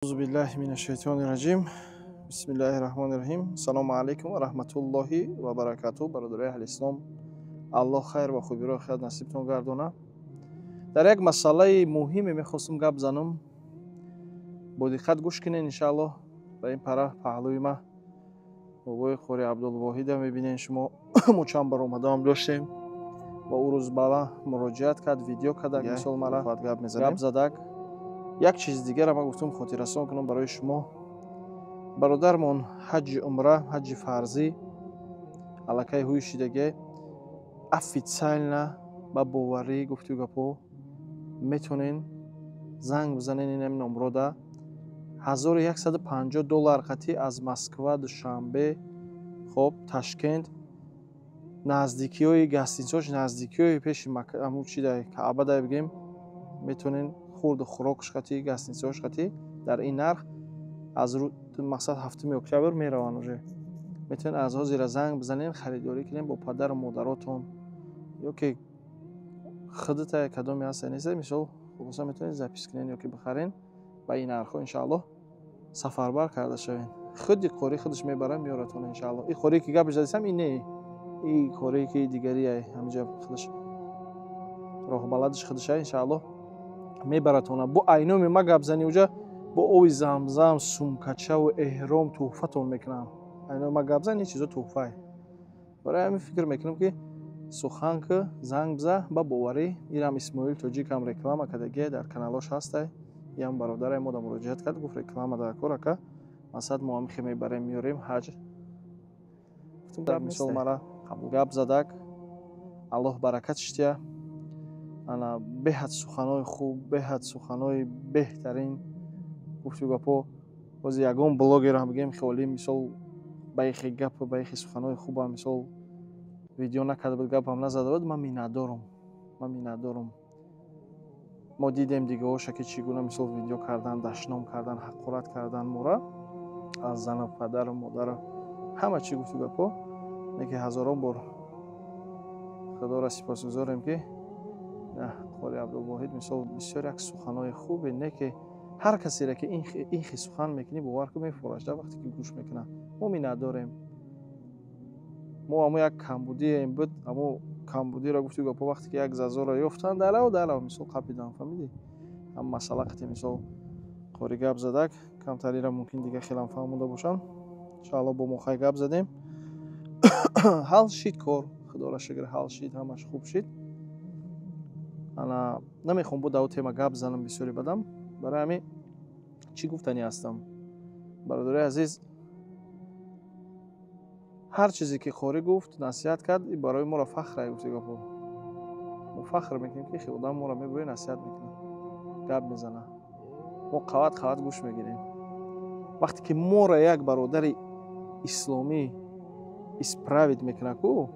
Аузу биллаҳи минаш шайтони раҷим. Бисмиллаҳи раҳмони раҳим. Ассалому алайкум ва раҳматуллоҳи ва баракатуҳ. Бародарои аҳли ислом, Аллоҳ хайр ва хубиро хайр насибтон гардона. Дар як масъалаи муҳиме мехостум гап занам. Бо диққат гӯш кунед, иншааллоҳ. Ба ин пара паҳлӯи ма бобои Қори Абдулвоҳида мебинед шумо. Мо чанд бар омадаам доштем ва ӯ рӯз бала муроҷиат кард, видео карда, мисол мара гап задак. Як чиз дигара ман гуфтум хотиррасон кунам барои шумо. Бародармон ҳаҷи умра, ҳаҷи фарзӣ аллакай ҳуй шидаге, официально ба боварӣ гуфту гапҳо метонен занг бизанен инам номрода $1150 қатӣ аз Москва, Душанбе, хоб, Ташкент, наздикиҳои гостиницаҳош, наздикиҳои пеши ҳамун чи дай Каъба дай бигем, метонен хурду хӯрокш қатӣ, гостиницаҳош қатӣ дар ин нарх аз мақсад 7 октябр мераванд уже. Метавонед аз ҳозира занг бизанед, харидорӣ кунед бо падару модаротон ё ки худата кадоме ҳаста неста, мисол хулоса метавонед запис кунед ё ки бихарен ба ин нархҳо, иншааллоҳ сафарбар карда шавед. Худи қорӣ худаш мебарад, меоратон, иншааллоҳ. Ин қорие ки гапаш задисам, ин не, ин қорие ки дигарие, ҳаминҷа худаш роҳбаладаш худашай, иншааллоҳ мебаратона. Бо айноми ма гап зани, уҷа бо оби замзам, сумкачаву эҳром тӯҳфатон мекунам. Айноми ма гап зан, ин чизо тӯҳфае. Барои ҳамин фикр мекунам ки сухан ки занг биза ба боварӣ. Ирам Исмоил Тоҷикам реклама кардагие, дар каналош ҳастай. Иам бародаре мо да муроҷиат кард, гуфт реклама дар кор ака, масалан мо ҳамихе мебарем, меорем ҳаҷ. Гуфтум мисол мара гап задак, Аллоҳ баракатш диҳа. Ана беҳад суханои хуб, беҳад суханои беҳтарин гуфту гапҳо. Бози ягон блогерам бигем хеле мисол ба ихе гап, ба ихе суханои хубам мисол видео накарда буд, гапам назада буд. Ман миннатдорум, ман миннатдорум. Мо дидем дигаҳоша ки чӣ гуна мисол видео кардан, дашном кардан, ҳақорат кардан мора аз зану падару модару ҳама чӣ гуфту гапҳо. Лекин ҳазорон бор Худоро сипосгузорем ки Қори Абдулвоҳид мисол бисёр як суханои хубе, не ки ҳар касере ки ин хел сухан мекунӣ, бовар кун, мефурашда вақте ки гӯш мекунад. Мо миннатдорем. Мо ҳамо як камбудием буд, ҳамо камбудиро гуфту гапҳо вақте ки як зазорро ёфтанд, дарав дарав мисол қапидан, фаҳмидӣ? Ҳам масъала қати мисол қори гап задак, камтар ира мумкин дига хелам фаҳмонда бошам. Иншааллоҳ бо мо хай гап задем. Ҳал шид кор, Худоро шукр, ҳал шид, ҳамаш хуб шид. Ана намехоҳам бо дар тема гап занам бисёри бадам. Барои ҳамин чӣ гуфтанӣ ҳастам? Бародарои азиз, ҳар чизе ки қорӣ гуфт, насиҳат кард, ин барои моро фахр гуфти гапҳо. Мо фахр мекунем ки хел одам моро мебурӣ, насиҳат мекунад, гап мезанад. Мо қават қават гӯш мегирем. Вақте ки моро як бародари исломӣ исправить мекунад ку,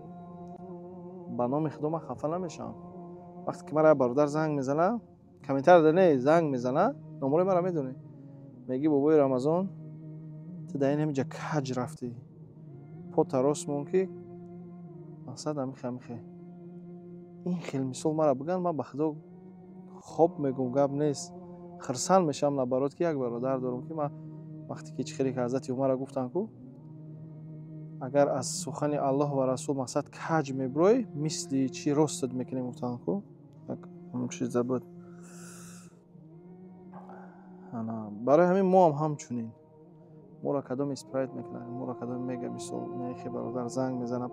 ба номи Худо ман хафа намешавам. Вақте ки мара як бародар занг мезана, комментарий не, занг мезана, номрои мара медонӣ, мегӣ: «Бобои Рамазон, ту дар ин ҳамиҷа каҷ рафтӣ, пота рост мон ки мақсад ҳамихе ҳамихе». Ин хел мисол мара бигӯянд, ман ба Худо хоб мегӯм, гап нест, хирсанд мешавам, наоборот, ки як бародар дорам ки ман вақте ки чӣ хеле ки ҳазрати Умарро гуфтанд ку, агар аз сухани Аллоҳ ва Расул мақсад каҷ мебурой, мисли чӣ ростат мекунем, гуфтанд ку, як ҳамон чиза буд. Барои ҳамин мо ҳам ҳамчунин моро кадом исправить мекунад, моро кадом мега, мисол нехе бародар занг мезана,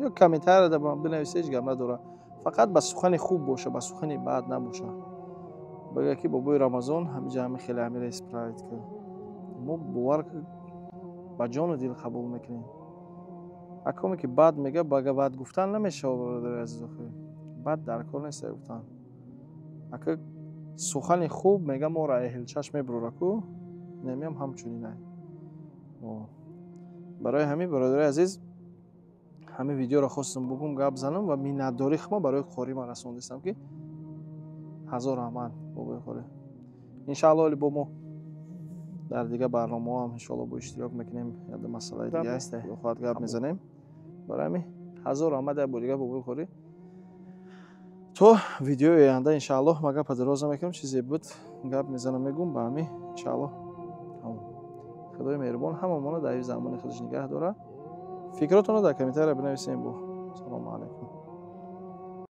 ё комментария бинависа, ҳеҷ гап надора, фақат ба сухани хуб боша, ба сухани бад набоша. Бигӯя ки бобои Рамазон, ҳамиҷа ҳами хеле ҳамира исправить кар, мо бовар ба ҷону дил қабул мекунем. Акоме ки бад мега, бага бад гуфтан намешава, бародари азиз, охир бад дар кор нест гуфтан. Ака сухани хуб мега, моро эҳилчаш мебурора ку, немиам ҳамчунинай. Барои ҳамин, бародари азиз, ҳамин видеоро хостам бугум, гап занам ва миннатдорӣ хума барои қорӣ ман расондистам ки ҳазор раҳмат, бобои қорӣ. Иншааллоҳ оли бо мо дар дигар барномаҳо ҳам иншоаллоҳ бо иштирок мекунем, яда масъалаи дига хоҳад гап мезанем. Барои ҳамин ҳазор раҳмат як бор дигар, бобои қорӣ. То видеои оянда, иншааллоҳ. Ман гапа дароз намекунам, чизе буд гап мезанам, мегӯм. Ба ҳамин, иншааллоҳ. Худои меҳрубон ҳамамонро дар замони худаш нигаҳ дорад. Фикротонро дар комментария бинависем. Бо салому алайкум.